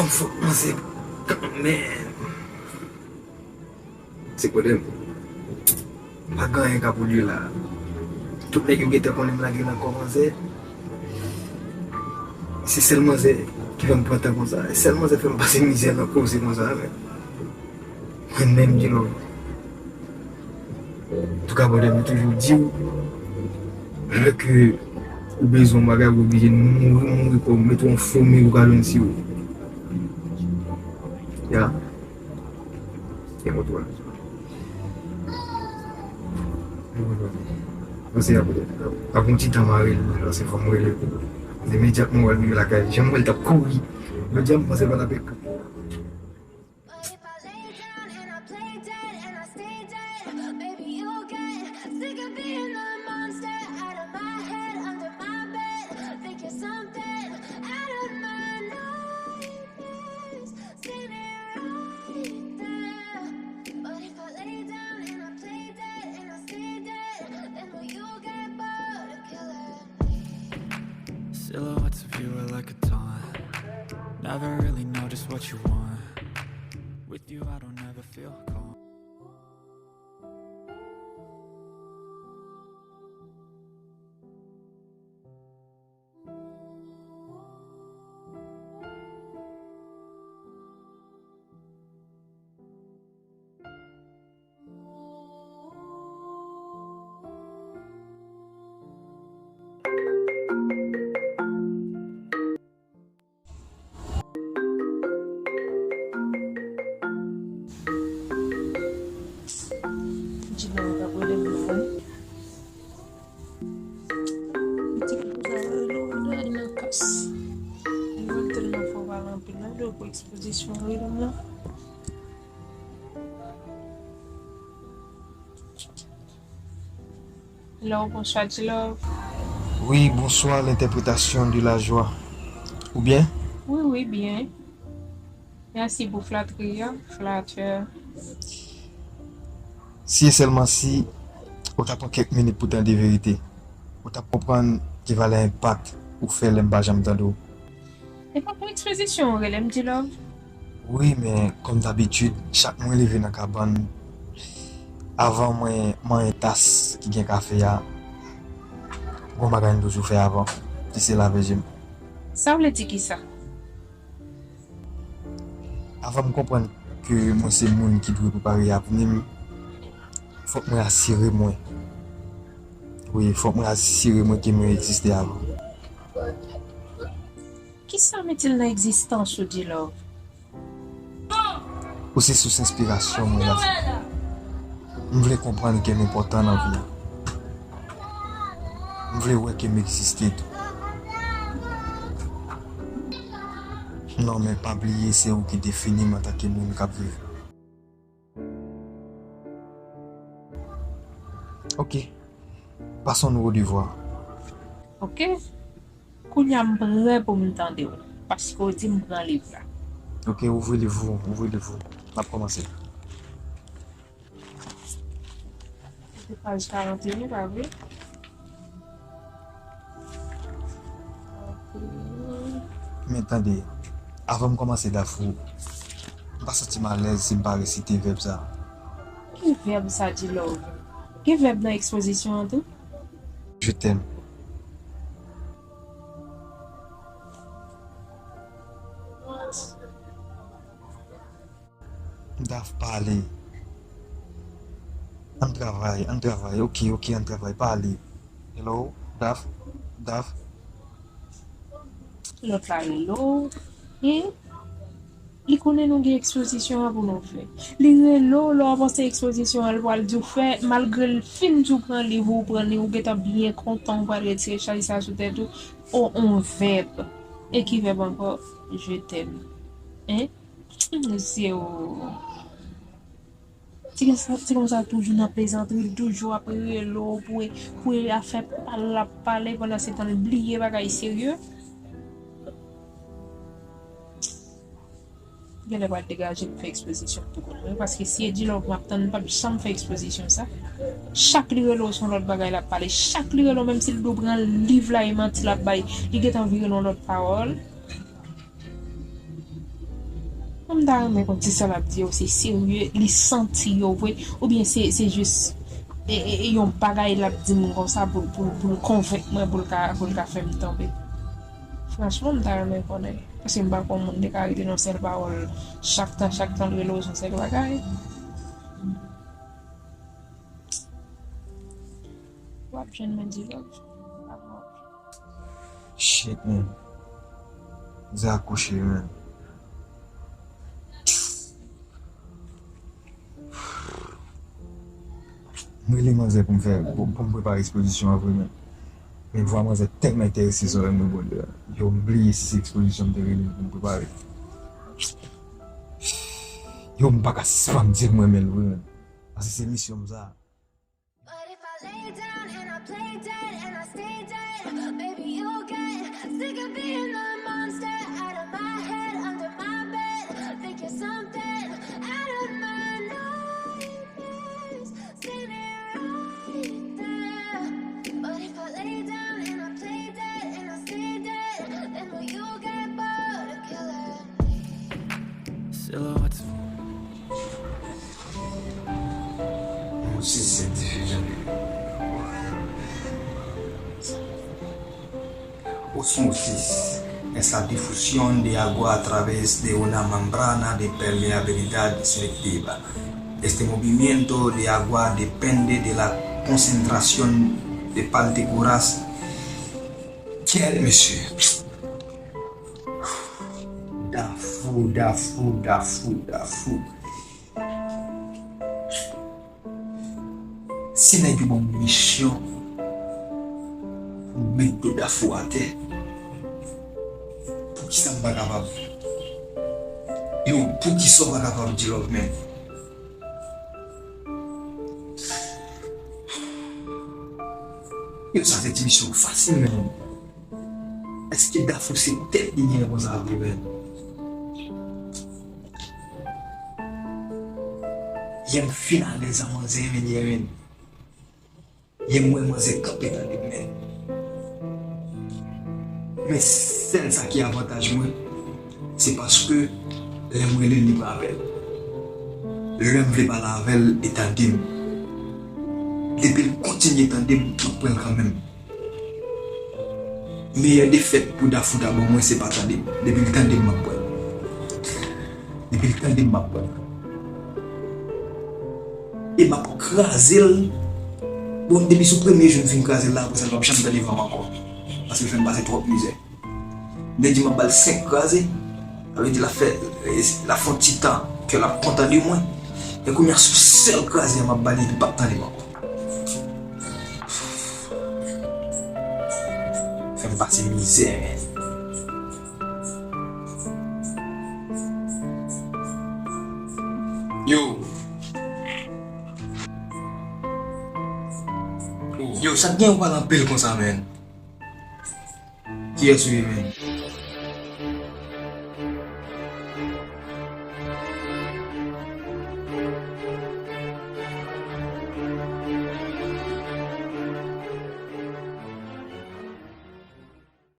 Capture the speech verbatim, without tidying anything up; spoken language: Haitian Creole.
Fòk manzè kanmenm. Se pwoblèm. Pa gen anyen ka pwodui la. Tout nèg yo gentan konnen m lage nan kò manzè. Se sèl manzè ki fè m pran tan konsa. Se sèl manzè fè m pase mizè nan koze konsa, men. Mwen menm, Djilove. Antouka, brother, mwen toujou di w, lè ke ou bezwen yon bagay, ou oblije mouri, mouri kò w, mete yon fo mi pou ka jwenn si w. Ya. E mwen tou. Panse a, brother. Ap yon ti tan m a rele, panse fò m rele. Imedyatman w al rive lakay, jan m wè l t ap kouri. Jodi a, m panse l pa t ap ekri. But if I lay down and I play dead and I stay dead, maybe you'll get sick of being the monster out of my head, under my bed, thinking something out of my nightmares, standing right there. But if I lay down and I play dead and I stay dead, then will you get bored of killing me? Silhouettes of you are like a taunt. Never really know just what you want. With you, I don't ever feel calm. Djilove t ap rele m la, wi. Pitit bouda rele w la, li nan kas. Li wè m tèlman fò pale anpil la, li wè pou ekspozisyon rele m la. Hello, bonswa, Djilove. Wi, bonswa, l'interprétation de la joie. Ou byen? Wi, wi, byen. Mèsi pou flatri a, flatè. Si e sèlman si ou ta pran kèk minit pou tande verite, ou t ap konprann ki valè enpak ou fè lè m pa janm tande w. E pa pou ekspozisyon ou rele m, Djilove? Wi, men kòm dabitid, chak mwen leve nan kabann, avan mwen manyen tas ki gen kafe a, gon bagay m toujou fè avan, ki se lave je m. Sa vle di kisa? Avan m konprann ke mwen se moun ki dwe prepare avni m, fòk mwen asire mwen. Wi, fòk mwen asire mwen ke mwen egziste avan. Kisa mete l nan egzistans ou, Djilove? Ou se sous enspirasyon mwen, Yasmin. M vle konprann ke m enpòtan nan vi a. M vle wè ke m egziste tou. Non, men pa bliye, se ou ki defini m antanke moun k ap viv. Ok. Passons-nous au devoir. Ok. Kounye a m prè pou m tande w, paske w di m pran liv la. Ok, ouvri liv ou, ouvri liv ou. N ap kòmanse. Se paj karant e en, pa vre? Men tande, avan m kòmanse, Dafou, m pa santi m alèz si m pa resite vèb sa. Ki vèb sa, Djilove? Gen vèb nan ekspozisyon an tou? Je t'aime. Daf, pale. Ann travay, ann travay. Ok, ok, ann travay. Pale. Hello, Daf, Daf. Lòt la rele w. Hein? Li konnen nou gen ekspozisyon an pou nou fè. Li rele w, lè w avanse ekspozisyon an, l pral di w fè, malgre l fin di w pran liv ou, ou pran li, ou gentan byen kontan, ou pral retire chay sa sou tèt ou. O, on vèb. E ki vèb ankò? Je t'aime. Hein? Mesye o. Ti gason, ti gason sa toujou nan plezantri, li toujou ap rele w pou, pou afè pale l ap pale, pandan se tan l bliye bagay serye. Genlè pral degaje pou fè ekspozisyon pou kont mwen, paske si e Djilove m ap tann, m p ap janm fè ekspozisyon sa. Chak li rele w, se yon lòt bagay l ap pale. Chak li rele w, menm si l di w pran liv la, e manti l ap bay, li gentan vire l yon lòt pawòl. Mwen, m ta renmen konn si sa l ap di yo se serye, li santi yo vre, oubyen se, se jis e, e, e yon bagay l ap di m konsa pou, pou, pou l konvenk mwen, pou l ka, pou l ka fè m tonbe. Franchman, m ta renmen konnen. Paske m pa kwè yon moun te ka rete nan yon sèl pawòl. Chak tan, chak tan, l rele w sou yon sèl bagay. W ap jwenn mwen di lòt. Shit, man. Zè akouche, man. M rele manzè pou m fè, pou, pou m prepare ekspozisyon an vre, man. Men vwa manzè tèlman enterese sou lè mwen bòdè. Yo, m bliye si se ekspozisyon m te rele l pou m prepare. Yo, m pa ka sispann di l m renmen l vre, man. Paske se misyon m sa. But if I lay down and I play dead and I stay dead, maybe you'll get sick of being the monster out of my head, under my bed. Think you're something out of my nightmares, standing right there. But if I lay down and I play dead and I stay dead, then will you get bored of killing me? Silhouettes. Osmosis es la difusión de agua a través de una membrana de permeabilidad selectiva. Este movimiento de agua depende de la concentración de partículas. Kèl mesye! Dafou, dafou, dafou, dafou. Si nèg yo ban m misyon pou m met do Dafou atè, poukisa m pa kapab? Yo, poukisa w pa kapab di love man? Yo, sa se ti misyon fasil menm. Èske Dafou se tèt li gen konsa vre menm? Yè m fin alèz a manzè menm yè menm. Yè m wè manzè kanpe tande m menm. Men sèl sa ki avantaj mwen, se paske lè m rele l li pran apèl. Lè m vle pale avè l li tande m. Depi l kontinye tande m, m ap pran l kanmenm. Meyè defèt pou Dafou ta ban mwen se pa tande m. Depi l tande m m ap pran l. Depi l tande m m ap pran l. E m ap kraze l. Bon, depi sou premye jou m fin kraze l la, apre sa l p ap janm tande vwa m ankò. Paske l fè m pase twòp mizè. M te di m ap ba l senk kraze. Sa vle di l ap fè, l ap fè yon ti tan ke l ap kontan de mwen. E kounye a sou sèl kraze a m ap ba li epi l p ap tande m ankò. Fè m pase mizè, men. Yo. Yo, sa t gen ou pale anpil konsa, men. Kiyès ou ye, men?